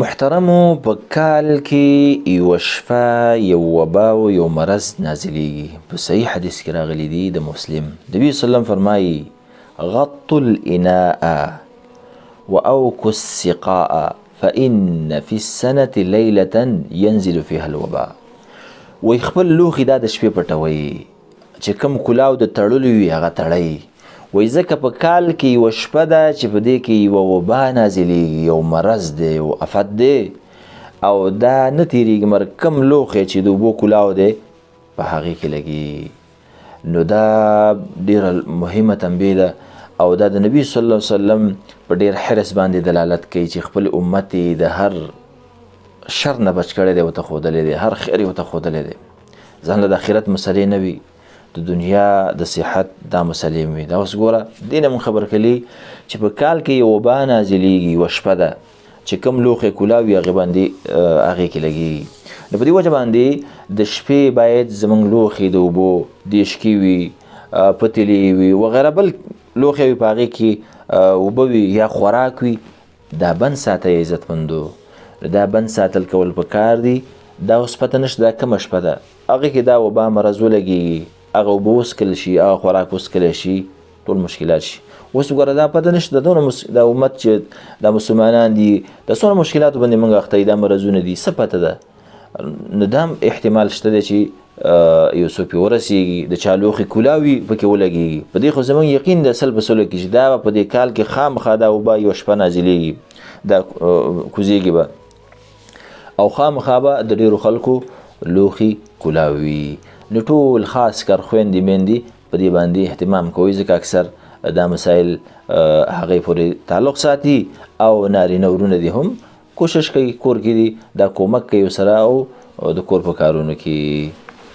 محترمو، په کال کې یوه شپه یو وبا او یو مرض نازلیږي. په صحیح حدیث کې راغلي دي د مسلم، نبی صلی الله علیه وسلم فرمایي: غطوا الإناء وأوكوا السقاء فإن في السنة ليلة ينزل فيها الوباء. وایي خپل لوښي دا د شپې پټوئ، چې کوم کلاو د تړلو وي هغه تړئ. وایي ځکه په کال کې یوه شپه ده چې په دې کې یوه وبا نازلېږي، یو مرض دی، یو افت دی، او دا نه تېرېږي مګر کوم لوښی چې د اوبو کلاو دی په هغې کې لګي. نو دا ډېره مهمه تنبیه ده، او دا د نبی صلی الله علیه وسلم په ډېر حرص باندې دلالت کوي چې خپل امت یې د هر شر نه بچ کړی دی، ورته ښودلی دی، هر خیر یې ورته ښودلی دی. ځان له د آخرت مسلې نه وي، د دنیا د صحت دا مسلې هم وي. دا اوس ګوره دې نه مونږ خبر کړي چې په کال کې یو وبا نازلېږي، یوه شپه ده چې کوم لوښی کولاو وي هغې باندې هغې کې لګېږي. نو په دې وجه باندې د شپې باید زمونږ لوښي د اوبو دیشکې وي، پتیلې وي وغیره، بل لوښی وي په هغې کې اوبه وي یا خوراک وي، دا بند ساتئ عزتمندو. دا بند ساتل کول پکار دي. دا اوس پته نشته دا کومه شپه ده، هغې کې دا وبا مرض ولګېږي، هغه اوبه وڅکل شي، هغه خوراک وڅکلی شي، ټول مشکلات شي. اوس وګوره دا پته نشته دونه دا امت چې دا مسلمانان دي د څومره مشکلاتو باندې موږ اخته یو، دا مرضونه دي، څه پته ده؟ نو دا هم احتمال شته دی چې یو څوک پرې ورسېږي، د چا لوښي کولاوي پکې ولګېږي. په دې خو زموږ یقین دی سل په سلو کې چې دا به په دې کال کې خامخا دا وبا یوه شپه نازلېږي، دا کوزېږي به، او خامخا به د ډېرو خلکو لوښي کولاوي. نو ټول خاص کر خویندې میندې په دې باندې اهتمام کوي، ځکه اکثر دا مسایل هغې پورې تعلق ساتي، او نارینه ورونه دي هم کوشش کوي کور کې دي دا کومک کوي ورسره او د کور په کارونو کې.